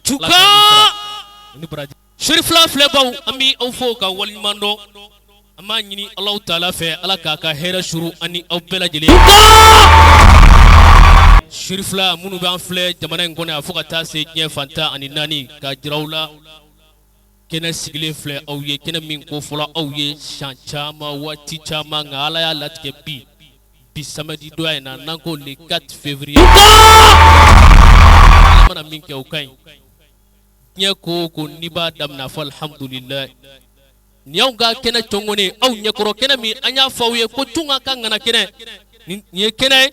Cuka Serifula filɛbaw an bɛ aw fo ka waleɲuman dɔn an b'a ɲini Alahu taala fɛ Ala k'a ka hɛrɛ suru an ni aw bɛɛ lajɛlen Serifula minnu b'an filɛ jamana in kɔnɔ yan fo ka taa se diɲɛ fan 14 k'a jira aw la kɛnɛ sigilen filɛ aw ye kɛnɛ min ko fɔra aw ye siɲɛ caman waati caman nka Ala y'a latigɛ bi bi samedi donya in na n'an ko le 4 février Ala mana min kɛ o ka ɲi diɲɛ ko o ko n'i b'a daminɛ a fɔ alihamudulilayi nin y'anw ka kɛnɛ cɔngɔnnen aw ɲɛkɔrɔ kɛnɛ min an y'a fɔ aw ye ko Tunga ka ŋana kɛnɛ nin ye kɛnɛ ye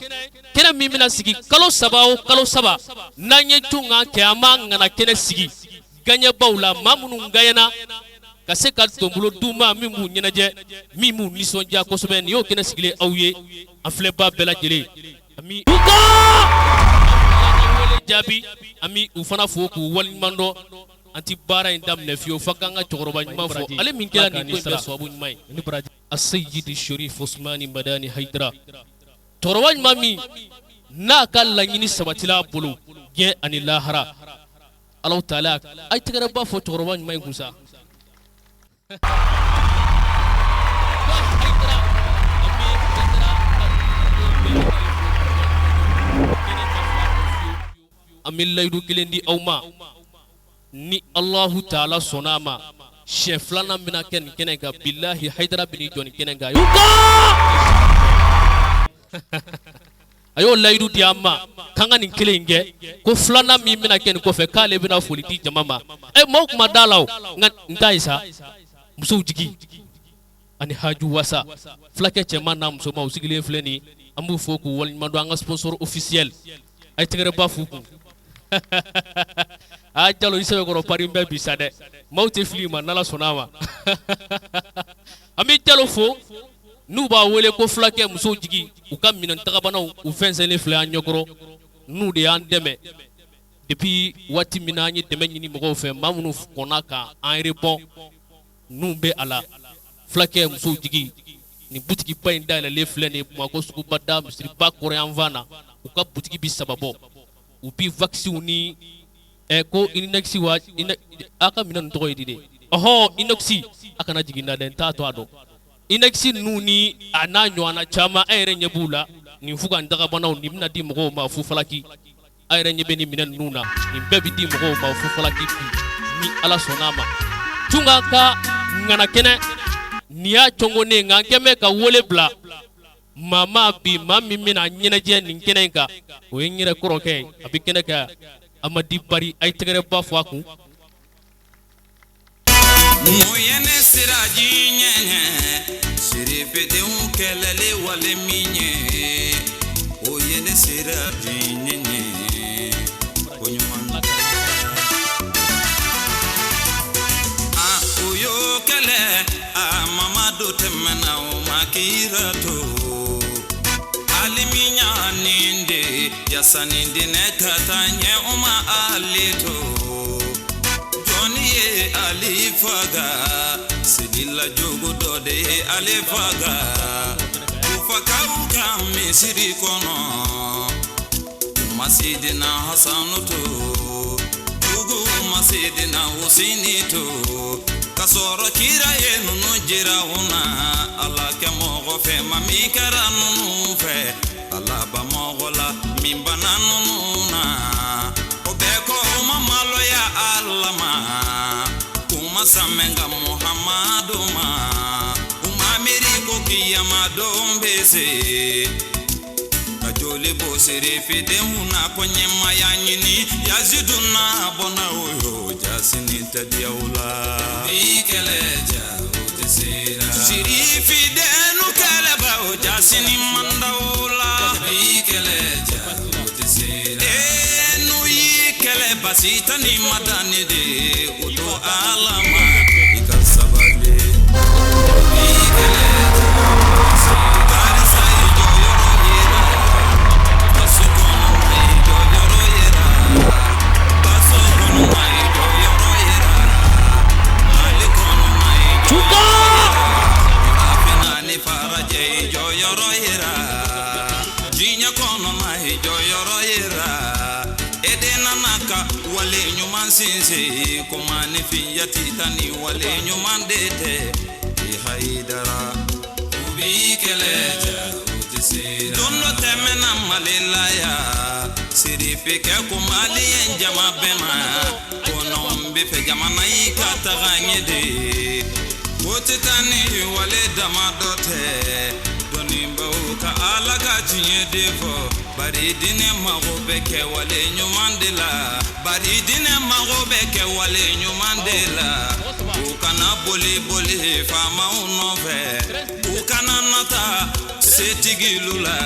kɛnɛ min bɛna sigi kalo saba o kalo saba n'an ye Tunga kɛ an b'an ŋana kɛnɛ sigi gaɲɛbaw la maa minnu gaɲɛna ka se ka donbolo d'u ma min b'u ɲɛnajɛ min b'u nisɔndiya kosɛbɛ nin y'o kɛnɛ sigilen aw ye an filɛbaa bɛɛ lajɛlen an bɛ u ka wele jaabi an bɛ u fana fo k'u waleɲuman dɔn an tɛ baara in daminɛ fiyewu fo k'an ka cɛkɔrɔba ɲuman fo ale min kɛra nin ko in bɛɛ sababu ɲuman ye Aseyidi Sherif Usumani Madani Hayidara cɛkɔrɔba ɲuman min n'a ka laɲini sabatila a bolo diɲɛ ani lahara Alahu taala a ye tɛgɛrɛba fɔ cɛkɔrɔba ɲuman in kun sa. An bɛ layidu kelen di aw ma ni Alahu taala sɔnna a ma siɲɛ filanan bɛna kɛ nin kɛnɛ kan bilahi Hayidara bɛn'i jɔ nin kɛnɛ kan a y'o layidu di an ma k'an ka nin kelen in kɛ ko filanan min bɛna kɛ nin kɔfɛ k'ale bɛna foli di jama ma ɛ maaw kuma da la o nka n ta ye sa musow jigi ani haju wasa fulakɛ cɛman n'a musoman u sigilen filɛ nin an b'u fo k'u waleɲuman dɔn an ka sponsor officiel a ye tɛgɛrɛba f'u kun aa Jalo i sɛbɛkɔrɔ pari bɛɛ bi sa dɛ maaw tɛ fili i ma n'Ala sɔnna a ma an bɛ Jalo fo n'u b'a wele ko fulakɛ musow jigi u ka minɛn tagabanaw u fɛnsɛnlen filɛ an ɲɛkɔrɔ n'u de y'an dɛmɛ depuis waati min na an ye dɛmɛ ɲini mɔgɔw fɛ maa minnu kɔnna ka an répond n'u bɛ a la fulakɛ musow jigi nin butigiba in dayɛlɛlen filɛ nin ye Bamakɔ suguba da misiriba kɔrɔnyanfan na u ka butigi bi saba bɔ u bi waxw ni ko inox wa a ka minɛn tɔgɔ ye di de ɔhɔn inox a kana jigin na dɛ n t'a to a dɔn inox ninnu ni a n'a ɲɔgɔnna caman e yɛrɛ ɲɛ b'u la nin fugan dagabanaw nin bɛna di mɔgɔw ma fufalaki a yɛrɛ ɲɛ bɛ nin minɛn ninnu na nin bɛɛ bɛ di mɔgɔw ma fufalaki bi ni Ala sɔnna a ma Tunga ka ŋana kɛnɛ nin y'a cɔngɔnnen nka an kɛn bɛ ka wele bila maa ma bi maa min bɛna ɲɛnajɛ nin kɛnɛ in kan o ye n yɛrɛ kɔrɔkɛ ye a bɛ kɛnɛ kan Amadi Bari a ye tɛgɛrɛba fɔ a kun. Mun ye ne siran diɲɛ ɲɛ sirifidenw kɛlɛli wale min ye o ye ne siran diɲɛ ɲɛ ko ɲuman a o y'o kɛlɛ a Mamadu tɛmɛna o ma kira to alimi ɲani de yaasa ni diinɛ ka taa ɲɛ o ma ale to jɔnni ye ali faga sidila jogo dɔ de ye ale faga kufakaw ka misiri kɔnɔ u ma sidina hasanu to jugu ma sidina husini to ka sɔrɔ kira ye ninnu jira u na ala kɛ mɔgɔ fɛ ma min kɛra ninnu fɛ ala ba mɔgɔ la min banna ninnu na o bɛɛ kɔ u ma maloya ala ma u ma sanmɛ nka muhamadu ma u ma miiri ko kiyama don bɛ se ka joli bɔ sirifidenw na ko ɲɛmaaya ɲini yazidu n'a bɔnnaw yo jasini tɛ diya u la bi kɛlɛ ja o tɛ se la sirifidenu kɛlɛbaw jasini man d'aw la bi kɛlɛ ja o tɛ se la ee n'u y'i kɛlɛ basi tɛ ni madani de o to ala ma i ka sabali bi kɛlɛ ja o tɛ se la karisa i jɔyɔrɔ yira kaso kɔnɔ i jɔyɔrɔ yira kaso kɔnɔ i jɔyɔrɔ yira mali kɔnɔ i jɔyɔrɔ yira farafinna ni farajɛ i jɔyɔrɔ yira diɲɛ kɔnɔ i jɔyɔrɔ yira e de nana ka wale sinsin ko maaninfinya tɛ taa ni wale ɲuman de tɛ i Hayidara u b'i kɛlɛ ja u tɛ se don dɔ tɛmɛna Mali la yan sirifikɛ ko maliyɛn jama bɛɛ ma ko n'anw bɛ fɛ jamana in ka taga ɲɛ de ko tɛ taa ni wale damadɔ tɛ dɔnnibaw ka Ala ka tiɲɛ de fɔ bari diinɛ mago bɛ kɛwale ɲuman de la bari diinɛ mago bɛ kɛwale ɲuman de la u kana boli boli faamaw nɔfɛ u kana nata setigilu la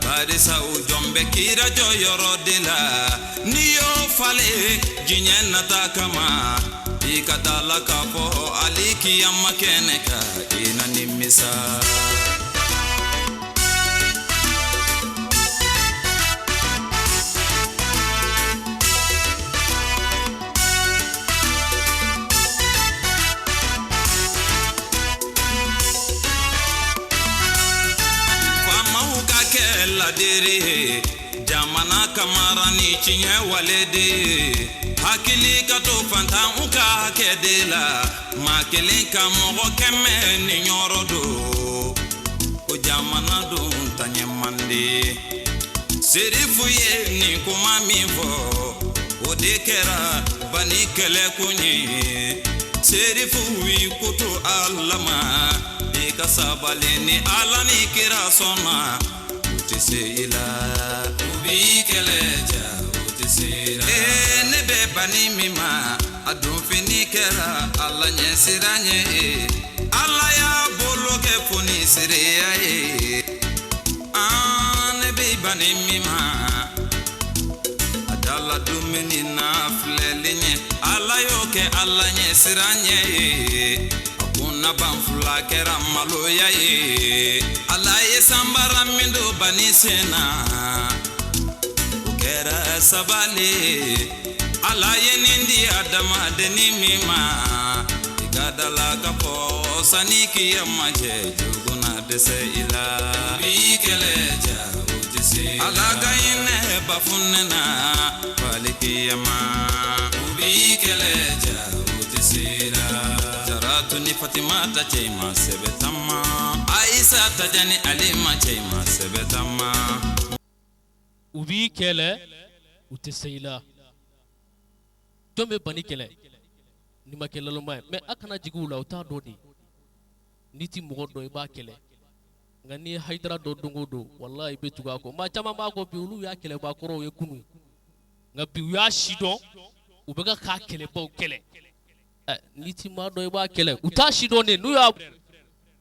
barisa u jɔn bɛ kira jɔyɔrɔ de la n'i y'o falen diɲɛ nata kama i ka da la k'a fɔ alikiyama kɛnɛ kan i na nimisa. Faamaw ka kɛ ladiri ye jamana ka mara ni tiɲɛ wale de ye hakili ka to fantanw ka hakɛ de la maa kelen ka mɔgɔ kɛmɛ niyɔrɔ dun o jamana dun taɲɛ man di serifu ye nin kuma min fɔ o de kɛra bani kɛlɛ kun ye serifu i ko to ala ma i ka sabali ni ala ni kira sɔnna u tɛ se i la u b'i kɛlɛ ja u tɛ se i la ee ne bɛ bani min ma a donfini kɛra ala ɲɛ siran ye ala y'a bolo kɛ fonisireya ye aa ne bɛ bani min ma a dala dumuni na filɛli ɲɛ ala y'o kɛ ala ɲɛ siran ɲɛ ye a kunna ban fila kɛra maloya ye ala ye sanbara min don bani sen na o kɛra sabali ala ye nin di adamadennin min ma i ka da la k'a fɔ sani kiyama cɛ jugu na dɛsɛ i la b'i kɛlɛ ja o tɛ se ala ka hinɛ bafunɛ na falikiyama u b'i kɛlɛ ja o tɛ se la Jaratu ni Fatimata cɛ ma sɛbɛ tama Ayisa Tajani Alima cɛ ma sɛbɛ tama u b'i kɛlɛ u tɛ se i la jɔn bɛ bani kɛlɛ n'i ma kɛ laloma ye mais a kana jigin u la u t'a dɔn de n'i ti mɔgɔ dɔn i b'a kɛlɛ nka n'i ye hayidara dɔn don o don walahi i bɛ tugu a kɔ maa caman b'a kɔ bi olu y'a kɛlɛbaa kɔrɔw ye kunun nka bi u y'a si dɔn u bɛ ka k'a kɛlɛbaw kɛlɛ n'i ti maa dɔn i b'a kɛlɛ u t'a si dɔn de n'u y'a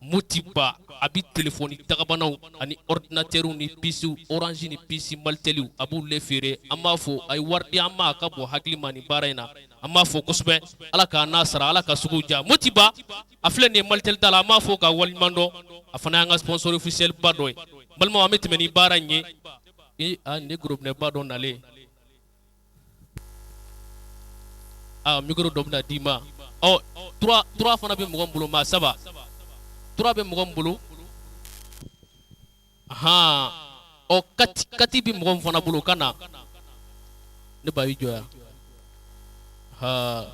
Motiba a bɛ telefɔni tagabanaw ani ɔridinatɛriw ni pisiw orange ni pisi malitɛliw a b'u le feere an b'a fɔ a ye wari di an ma a ka bɔ hakili ma nin baara in na an b'a fɔ kosɛbɛ ala k'a n'a sara ala ka sugu diya Motiba a filɛ nin ye malitɛli da la an b'a fɔ ka waleɲuman dɔn a fana y'an ka sponsor officiel ba dɔ ye balimaw an bɛ tɛmɛ ni baara in ye ee aa nin ye gorobinɛba dɔ nalen aa micro dɔ bɛna d'i ma ɔ trois trois fana bɛ mɔgɔ min bolo maa saba trois bɛ mɔgɔ min bolo ahan ɔ quatre quatre bɛ mɔgɔ min fana bolo ka na ne ba y'i jɔ yan haa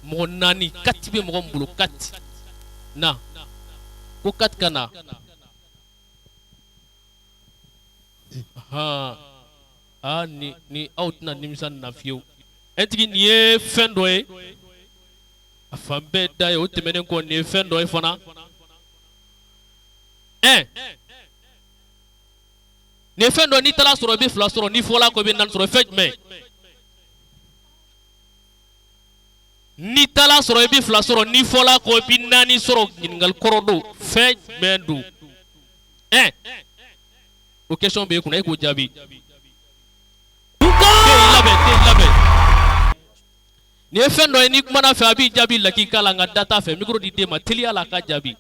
mɔgɔ naani quatre bɛ mɔgɔ min bolo quatre na ko quatre ka na. Aa ni ni aw tɛna nimisa nin na fiyewu e tigi nin ye fɛn dɔ ye a fan bɛɛ da ye o tɛmɛnen kɔ nin ye fɛn dɔ ye fana ɛ nin ye fɛn dɔ n'i taara sɔrɔ i bɛ fila sɔrɔ n'i fɔla kɔ i bɛ naani sɔrɔ fɛn jumɛn n'i taara sɔrɔ i bɛ fila sɔrɔ n'i fɔla kɔ i bɛ naani sɔrɔ ɲininkali kɔrɔ don fɛn jumɛn don ɛ o question bɛ e kunna e k'o jaabi labɛn labɛn nin ye fɛn dɔ ye n'i kumana fɛ a b'i jaabi lakika la nka da t'a fɛ micro di den ma teliya la a ka jaabi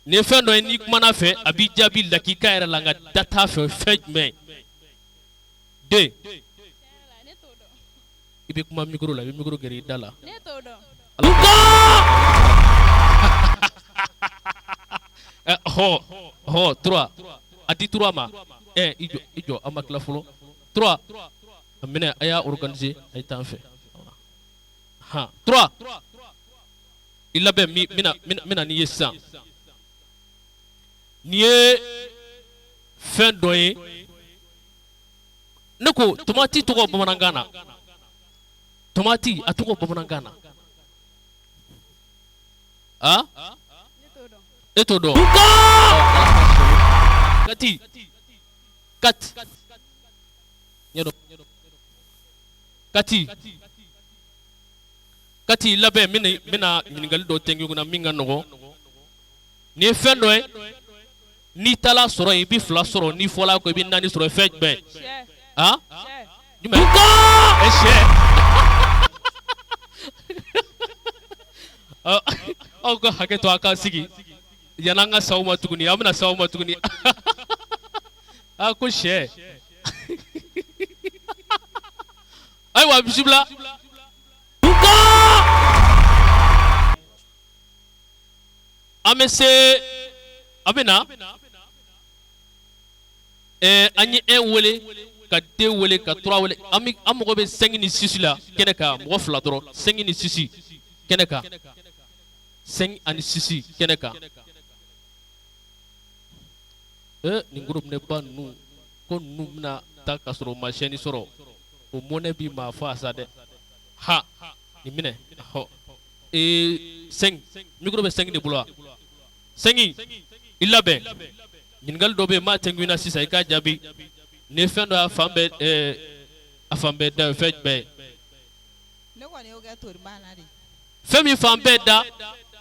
nin ye fɛn dɔ ye n'i kumana fɛ a b'i jaabi lakika yɛrɛ la nka da t'a fɛ fɛn jumɛn den i bɛ kuma micro la i bɛ micro gɛrɛ i da la hɔ trois a di trois ma i jɔ i jɔ an ma tila fɔlɔ trois A minɛ, a y'a organiser, a ye taa an fɛ. Han, 3, i labɛn, n bɛna n'i ye sisan. Nin ye fɛn dɔ ye, ne ko tomati tɔgɔ bamanankan na, tomati a tɔgɔ bamanankan na, a e t'o dɔn? Kati, Kati, Kati, Kati, labɛn, n bɛna ɲininkali dɔ tɛnku i kunna min ka nɔgɔn. Nin ye fɛn dɔ ye, n'i taara sɔrɔ yen, i bɛ fila sɔrɔ, n'i fɔla kɔ, i bɛ naani sɔrɔ. Fɛn jumɛn? A jumɛn? Sɛ. Aw ka hakɛ to, a ka sigi yanni an ka s'aw ma tuguni. An bɛna s'aw ma tuguni. A ko sɛ. Ayiwa, bisimila. An bɛ se, an bɛ na an ye 1 wele ka 2 wele ka 3 wele. An mago bɛ 5 ni 6 la kɛnɛ kan, mɔgɔ fila dɔrɔn. 5 ni 6 kɛnɛ kan, 5 ani 6 kɛnɛ kan. Nin gorobinɛba ninnu ko ninnu bɛna taa ka sɔrɔ u ma siyɛnni sɔrɔ, o mɔnɛ bɛ maa faa sa dɛ. Ha, nin minɛ hɔ. Ee, 5, micro bɛ 5 de bolo wa? 5, i labɛn. Ɲininkali dɔ bɛ yen, n b'a tɛnku i na sisan, i k'a jaabi. Nin ye fɛn dɔ ye, a fan bɛɛ a fan bɛɛ da, ye fɛn jumɛn ye? Ne kɔni y'o kɛ torimaana de. Fɛn min fan bɛɛ da,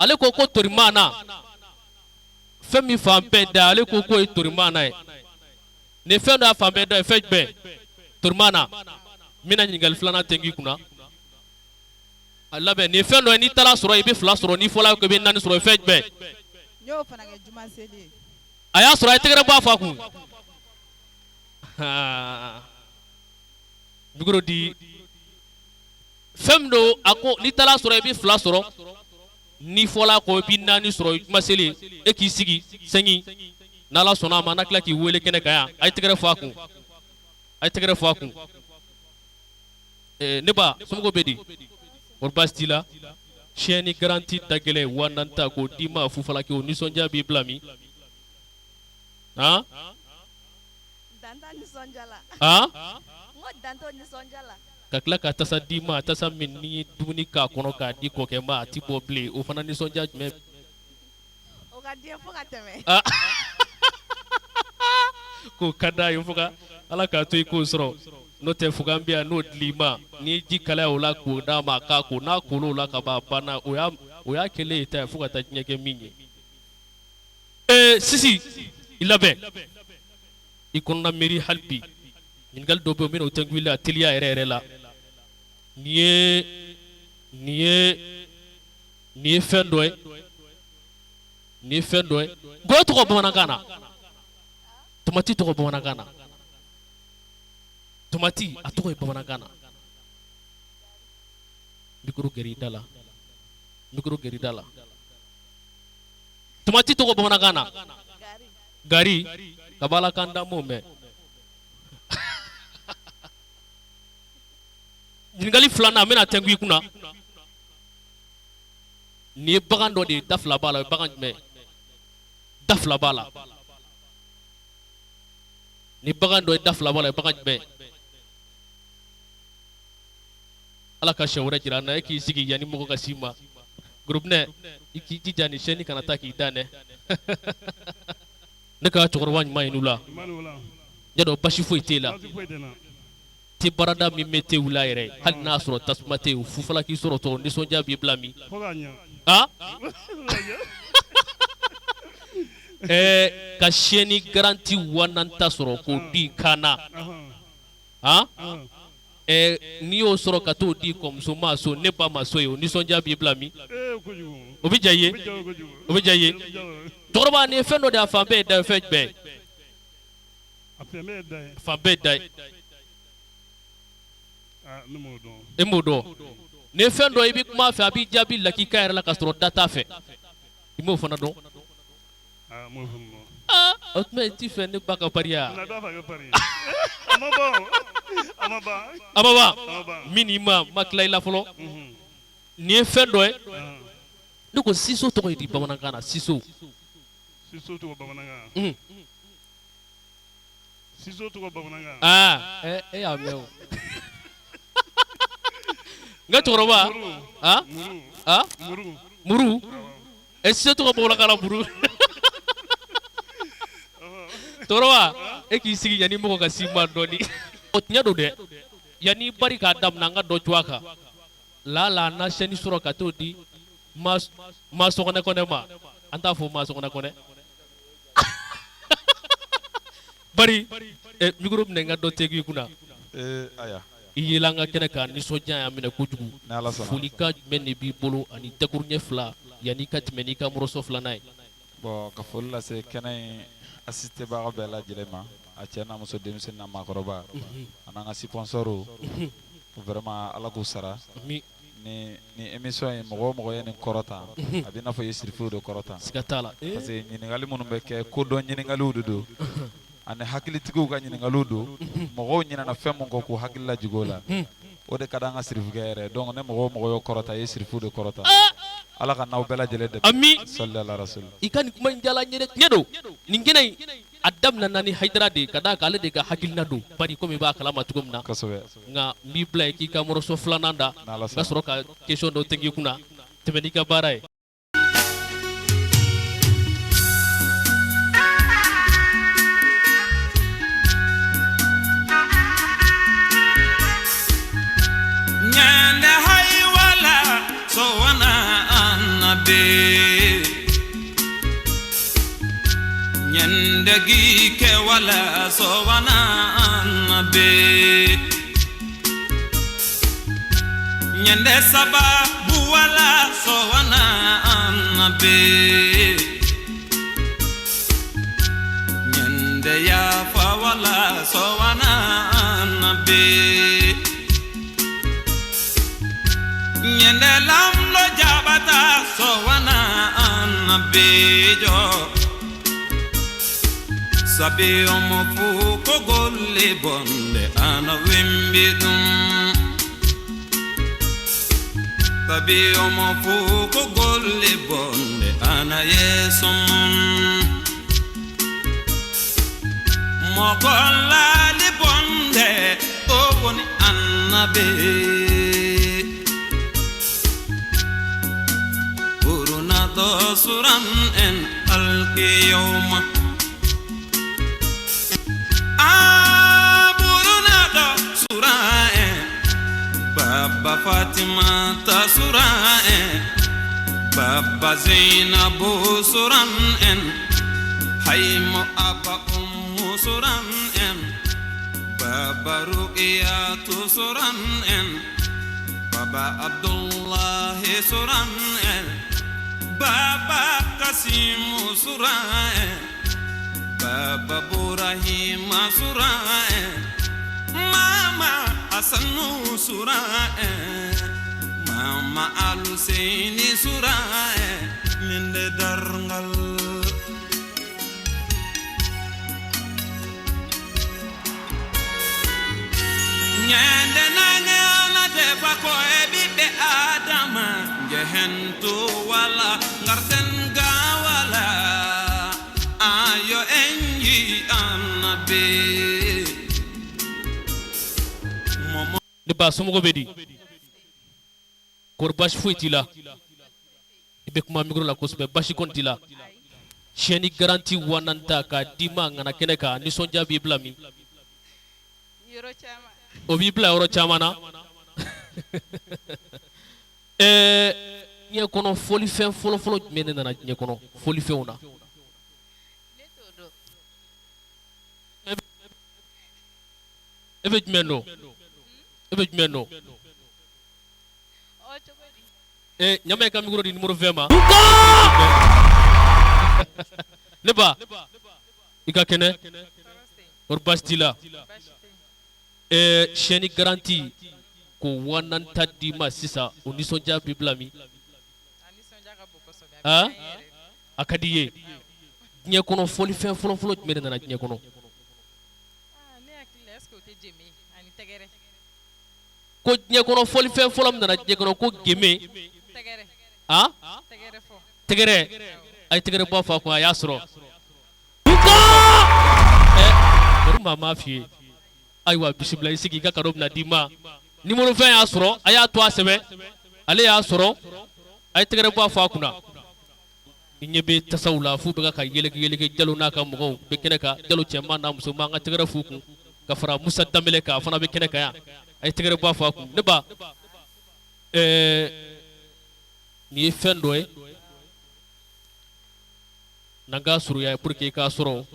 ale ko ko torimaana. Fɛn min fan bɛɛ da, ale ko k'o ye torimaana ye. Nin ye fɛn dɔ, a fan bɛɛ da, ye fɛn jumɛn? Torimaana. N bɛna ɲininkali filanan tɛnku i kunna. A labɛn. Nin ye fɛn dɔ ye, n'i taara sɔrɔ, i bɛ fila sɔrɔ, n'i fɔla kɔ, i bɛ naani sɔrɔ. Fɛn jumɛn? N y'o fana kɛ juma seli ye. A y'a sɔrɔ, a ye tɛgɛrɛ bɔ a fa kun. Micro di. Fɛn min don, a ko n'i taara sɔrɔ, i bɛ fila sɔrɔ, n'i fɔla kɔ, i bɛ naani sɔrɔ, juma seli. E k'i sigi, 5, n'Ala sɔnna a ma, an na tila k'i wele kɛnɛ kan yan. A ye tɛgɛrɛ fɔ a kun, a ye tɛgɛrɛ fɔ a kun. Ne ba, somɔgɔw bɛ di? Kɔri baasi t'i la? Siyɛnni garanti da gɛlɛn 4000 ta k'o d'i ma fufalaki, o nisɔndiya b'i bila min? Han, han, ka tila ka tasa d'i ma, tasa min n'i ye dumuni k'a kɔnɔ k'a di kɔkɛ ma, a tɛ bɔ bilen, o fana nisɔndiya jumɛn? K'o ka d'a ye fo ka Ala k'a to i k'o sɔrɔ. N'o tɛ, fugan bɛ yan, n'o dil'i ma, n'i ye ji kalaya o la k'o d'a ma k'a ko, n'a kol'o la ka ban, a banna. O y'a kɛlen ye ta ye fo ka taa diɲɛ kɛ min ye. Ee, 6, i labɛn, i kɔnɔna miiri hali bi. Ɲininkali dɔ bɛ yen, n bɛna o tɛnku i la teliya yɛrɛ yɛrɛ la. Nin ye fɛn dɔ ye, nin ye fɛn dɔ ye. Ngɔyɔ tɔgɔ bamanankan na? Tomati tɔgɔ bamanankan na? Tomati, a tɔgɔ ye bamanankan na? Micro gɛrɛ i da la, micro gɛrɛ i da la. Tomati tɔgɔ bamanankan na? Gari. Ka b'a la k'an da m'o mɛn. Ɲininkali filanan, n bɛna tɛnku i kunna. Nin ye bagan dɔ de ye, da fila b'a la. O ye bagan jumɛn? Da fila b'a la. Ni bagan dɔ ye, da fila b'a la, o ye bagan jumɛn? Ala ka siɲɛ wɛrɛ jira an na. E k'i sigi yanni mɔgɔ ka s'i ma. Gorobinɛ, i k'i jija ni siyɛnni kana taa k'i dan dɛ. Ne ka cɛkɔrɔba ɲuman, i ni wula. N y'a dɔn basi foyi t'e la. Te barada min bɛ te wuli a yɛrɛ ye, hali n'a sɔrɔ tasuma tɛ yen, fufala k'i sɔrɔ tɔ, nisɔndiya b'i bila min? A ka siyɛnni garanti 4000 ta sɔrɔ k'o di kaana, n'i y'o sɔrɔ ka t'o di kɔmuso ma so, ne ba ma so ye, o nisɔndiya b'i bila min? O bɛ diya i ye, o bɛ diya i ye. Cɛkɔrɔba, nin ye fɛn dɔ de ye, a fan bɛɛ ye da ye. Fɛn jumɛn? Fan bɛɛ da ye. E m'o dɔn? Nin ye fɛn dɔ, i bɛ kuma a fɛ, a b'i jaabi lakika yɛrɛ la ka sɔrɔ da t'a fɛ. I m'o fana dɔn? O tuma i t'i fɛ ne ba ka pariya. A ma ban min i ma ma tila i la fɔlɔ nin ye fɛn dɔ ye ne ko ciseau tɔgɔ ye di bamanankan na ciseau ciseau tɔgɔ bamanankan ciseau tɔgɔ bamanankan aa e y'a mɛn o n ka cɛkɔrɔba a a muru e ciseau tɔgɔ bamanankan na muru cɛkɔrɔba e k'i sigi yanni mɔgɔ ka s'i ma dɔɔni o tiɲɛ don dɛ yanni bari k'a daminɛ an ka dɔ cogoya kan lala na sɛni sɔrɔ ka t'o di ma sɔgɔnɛ kɔnɛ ma an t'a fɔ ma sɔgɔnɛ kɔnɛ bari micro minɛ n ka dɔ tɛ i kunna i yela an ka kɛnɛ kan nisɔndiya y'a minɛ kojugu folikan jumɛn de b'i bolo ani dakuruɲɛ fila yanni ka tɛmɛ n'i ka morceau filanan ye bon ka foli lase kɛnɛ in asistebaga bɛɛ lajɛlen ma a cɛ n'a muso denmisɛnnin n'a maakɔrɔba ani an ka sponsors vraiment Ala k'u sara ni ni émission in mɔgɔ o mɔgɔ ye nin kɔrɔta a b'i n'a fɔ i ye sirifuw de kɔrɔta siga t'a la parce que ɲininkali minnu bɛ kɛ kodɔn ɲininkaliw de don ani hakilitigiw ka ɲininkaliw don mɔgɔw ɲinɛna fɛn min kɔ k'u hakili lajigin o la o de ka di an ka sirifukɛ yɛrɛ donc ni mɔgɔ o mɔgɔ y'o kɔrɔta i ye sirifu de kɔrɔta Ala ka n'aw bɛɛ lajɛlen dɛmɛ ami sali ala rasuli i ka nin kuma in diyara n ye dɛ tiɲɛ don nin kɛnɛ in a daminɛna ni Hayidara de ye ka d'a kan ale de ka hakilina don bari komi i b'a kalama cogo min na kosɛbɛ nka n b'i bila yen k'i ka morceau filanan da N'Ala n ka sɔnna. sɔrɔ ka question dɔ tɛngɛ i kunna tɛmɛ n'i ka baara ye Nyande haiwala so wana annabi Nyande gike wala so wana annabi Nyande sababu wala so wana annabi Nyande yafa wala so wana annabi Nyande lamlo jabata so wana annabijo Sabi omo fu ko golle bonde ana wimbi ɗum Sabi omo fu ko golle bonde ana yeeso mum Mo gollaali bonde o woni annabi Ɓurnaɗo suran en alkiyawma Ah, ɓurnaɗo sura en Baba Fatimata sura en Baba Zeinabu suran en Haymo Abba Ummu suran en Baba Ruqiyatu suran en Baba Abdullahi suran en Baba Kasimu suran en Baba Burahima suran en Mama Asanu suran en Mama Aluseini suran en Ñande darngal Ñande nange ana defa ko e ɓiɓɓe Adama njehen to wala ngarten ga wala ayo en yi annabi momo ne ba somɔgɔw bɛ di kɔri baasi foyi t'i la i bɛ kuma micro la kosɛbɛ baasi kɔni t'i la chaîne garantie 4000 ta k'a d'i ma ŋana kɛnɛ kan nisɔndiya b'i bila min Yɔrɔ caman o b'i bila yɔrɔ caman na ɛɛ diɲɛ kɔnɔ fɔlifɛn fɔlɔfɔlɔ jumɛn de nana diɲɛ kɔnɔ fɔlifɛnw na ne t'o dɔn e bɛ jumɛn dɔn e bɛ jumɛn dɔn ɔ cogo di ee ɲama i ka micro di numéro 20 ma ne ba i ka kɛnɛ tɔɔrɔ tɛ yen kɔri baasi t'i la baasi tɛ yen ɛɛ chaîne garantie ko 4000 ta d'i ma sisan o nisɔndiya b'i bila min a nisɔndiya ka bon kosɛbɛ a Ah? bɛ diya n ye yɛrɛ a ka di i ye diɲɛ kɔnɔ fɔlifɛn fɔlɔfɔlɔ jumɛn de nana diɲɛ kɔnɔ ah ne hakili la est ce que o tɛ jɛmɛ ye ani Tɛgɛrɛ. Ko diɲɛ kɔnɔ fɔlifɛn fɔlɔ min nana diɲɛ kɔnɔ ko geme. Tɛgɛrɛ. A Tɛgɛrɛ fɔ. Tɛgɛrɛ. A ye tɛgɛrɛ bɔ fa kun, a y'a sɔrɔ. Ɛ maa m'a f'i ye. Ayiwa, bisimila, i sigi, i ka cadeau bɛna d'i ma. Numéro 20 y'a sɔrɔ, a y'a to a sɛbɛn, ale y'a sɔrɔ, a ye tɛgɛrɛ bɔ a fa kunna. I ɲɛ bɛ tasaw la, f'u bɛ ka yeleke yeleke. Jalo n'a ka mɔgɔw bɛ kɛnɛ kan. Jalo cɛman n'a musoman, an ka tɛgɛrɛ f'u kun ka fara Musa Danbɛlɛ kan, a fana bɛ kɛnɛ kan yan. A ye tɛgɛrɛ bɔ a fa kun. Ne ba, nin ye fɛn dɔ ye n'an ka surunya ye pour que i k'a sɔrɔ.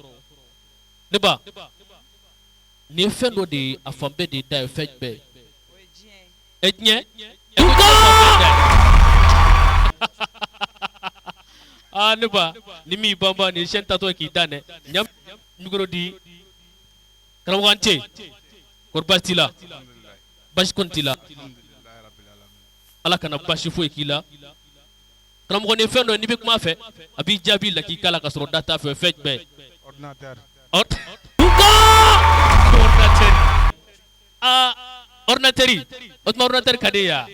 Ne ba, nin ye fɛn dɔ de ye, a fan bɛɛ de ye da ye. Fɛn jumɛn? O ye diɲɛ ye. Ɛ, diɲɛ. Ɛ, ko diɲɛ fan bɛɛ da ye. Aa, ne ba, ni min banba nin ye chaîne tatɔ ye k'i da dɛ. Ɲam micro di karamɔgɔ. An ce, kɔri baasi t'i la? Baasi kɔni t'i la? Ala kana baasi foyi k'i la. Karamɔgɔ, nin ye fɛn dɔ ye, n'i bɛ kuma a fɛ, a b'i jaabi la k'i k'a la ka sɔrɔ da t'a fɛ. Fɛn jumɛn? Ordinateur. Ordinateur. Aa, ordinateur, o tuma ordinateur ka di e ye wa?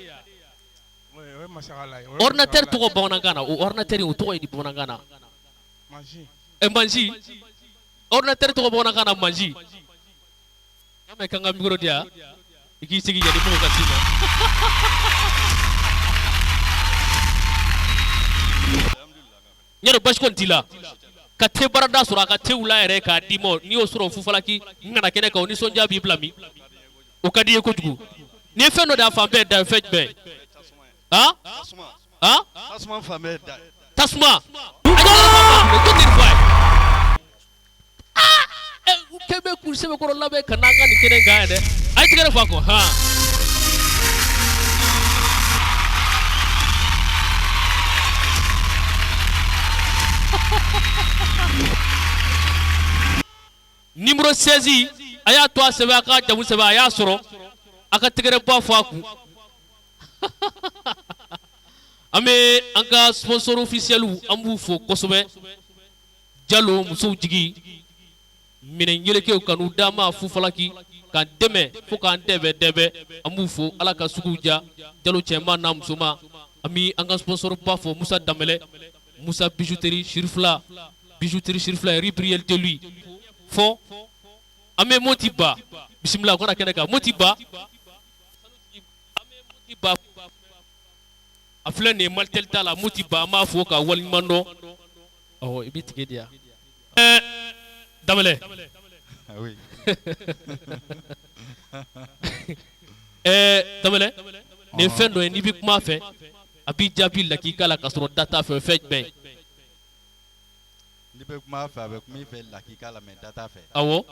Oui, o ye masakala ye. Ordinateur tɔgɔ bamanankan na, o ordinateur, o tɔgɔ ye di bamanankan na? Mansin. Ɛ, mansin. Ordinateur tɔgɔ bamanankan na, mansin. N'a mɛn k'an ka micro di yan, i k'i sigi yanni mɔgɔ ka s'i ma. N y'a dɔn basi kɔni t'i la ka te barada sɔrɔ, a ka tew la yɛrɛ k'a d'i ma. N'i y'o sɔrɔ fufalaki, n kana kɛnɛ kan, o nisɔndiya b'i bila min, o ka di i ye kojugu. Nin ye fɛn dɔ de ye, a fan bɛɛ da ye. Fɛn jumɛn? Han han. Tasuma fan bɛɛ da. Tasuma. A ye fɔ a ye. Aa, k'e bɛ k'u sɛbɛkɔrɔ labɛn ka n'an ka nin kɛnɛ kan yan dɛ. A ye tɛgɛrɛ fɔ a kɔ han. Numéro 16, a y'a to a sɛbɛn, a ka jamu sɛbɛn, a y'a sɔrɔ, a ka tɛgɛrɛ bɔ fɔ a kun. An bɛ an ka sponsor officiel, an b'u fo kosɛbɛ. Jalo musow jigi minɛn yelekew ka n'u d'an ma fufalaki k'an dɛmɛ fo k'an dɛbɛ dɛbɛ, an b'u fo. Ala ka sugu diya Jalo cɛman n'a musoman. An bɛ an ka sponsor ba fo, Musa Danbɛlɛ, Musa bijouterie Sirifila, bijouterie Sirifila, rue Briel de lui fɔ. An bɛ Moti Ba bisimila, o kana kɛnɛ kan. Moti Ba, an bɛ Moti Ba, a filɛ nin ye Malitel ta la. Moti Ba, an b'a fo ka waleɲuman dɔn. Ɔwɔ, i bɛ tigɛ di yan. Ɛɛ, Danbɛlɛ. Oui. Ɛɛ, Danbɛlɛ, nin ye fɛn dɔ ye, n'i bɛ kuma a fɛ, a b'i jaabi la k'i k'a la ka sɔrɔ da t'a fɛ. Fɛn jumɛn? N'i bɛ kuma a fɛ, a bɛ kuma i fɛ lakika la, mais da t'a fɛ. Awɔ,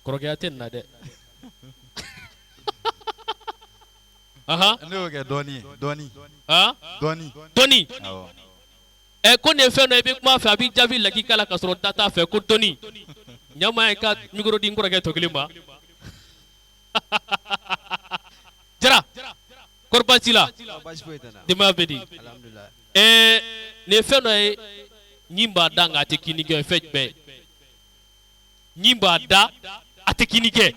kɔrɔkɛya tɛ nin na dɛ. Ahan. Ne y'o kɛ dɔɔni ye, dɔɔni. Han. Dɔɔni. Dɔɔni. Awɔ. Ɛ, ko nin ye fɛn dɔ ye, i bɛ kuma a fɛ, a b'i jaabi lakika la ka sɔrɔ da t'a fɛ, ko dɔɔni. Ɲama ye ka micro di n kɔrɔkɛ tɔ kelen ma. Jara, kɔri baasi t'i la? Baasi foyi tɛ n na. Denbaya bɛ di? Alhamdulilayi. Ɛɛ, nin ye fɛn dɔ ye, ɲin b'a da nka a tɛ kinni kɛ. O ye fɛn jumɛn ye? Ɲin b'a da, a tɛ kinni kɛ,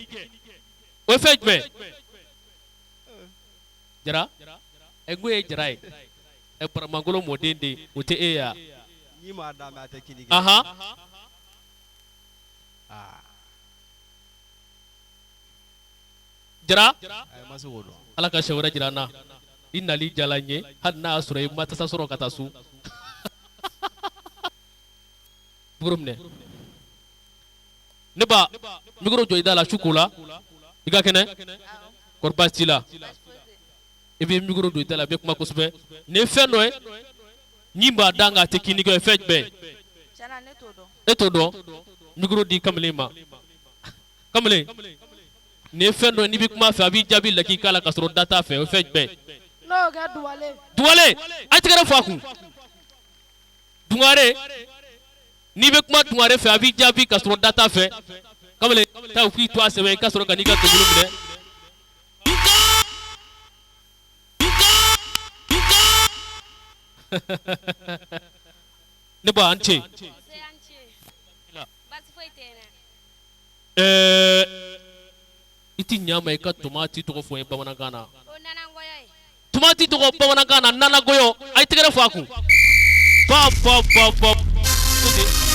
o ye fɛn jumɛn? Jara, ɛ, n ko ye Jara ye. Ɛ, Baramangolo mɔden de, o tɛ e ye wa? Ɲin b'a da mais a tɛ kinni kɛ. Ahan. Aa. Jara. Ayi, n ma se k'o dɔn. Ala ka siɲɛ wɛrɛ jira an na. I nali diyara n ye, hali n'a y'a sɔrɔ i ma tasa sɔrɔ ka taa so. Micro minɛ ne ba, micro jɔ i da la. Su ko la, i ka kɛnɛ? Kɔri baasi t'i la? I bɛ micro don i da la, i bɛ kuma kosɛbɛ. Nin ye fɛn dɔ ye, ɲin b'a da nka a tɛ kinni kɛ. O ye fɛn jumɛn ye? Tiɲɛna, ne t'o dɔn. E t'o dɔn? Micro di kamalen ma. Kamalen, nin ye fɛn dɔ ye, n'i bɛ kuma a fɛ, a b'i jaabi la k'i k'a la ka sɔrɔ da t'a fɛ. O ye fɛn jumɛn ye? N'o kɛ duwalen. Duwalen. A ye tɛgɛrɛ fɔ a kun. Dungare, n'i bɛ kuma Dungare fɛ, a b'i jaabi ka sɔrɔ da t'a fɛ. Kamalen, taa u k'i to a sɛbɛn, i ka sɔrɔ ka n'i ka dɔnkili minɛ. Ne ba, an ce. Nse, an ce. Baasi foyi tɛ n na. Ɛɛ. I ti ɲa ma i ka tomati tɔgɔ fɔ n ye bamanankan na. O nanangɔyɔ ye. Tomati tɔgɔ bamanankan na, nanagɔyɔ. A ye tɛgɛrɛ fɔ a kun. Ba ba ba ba. To ten.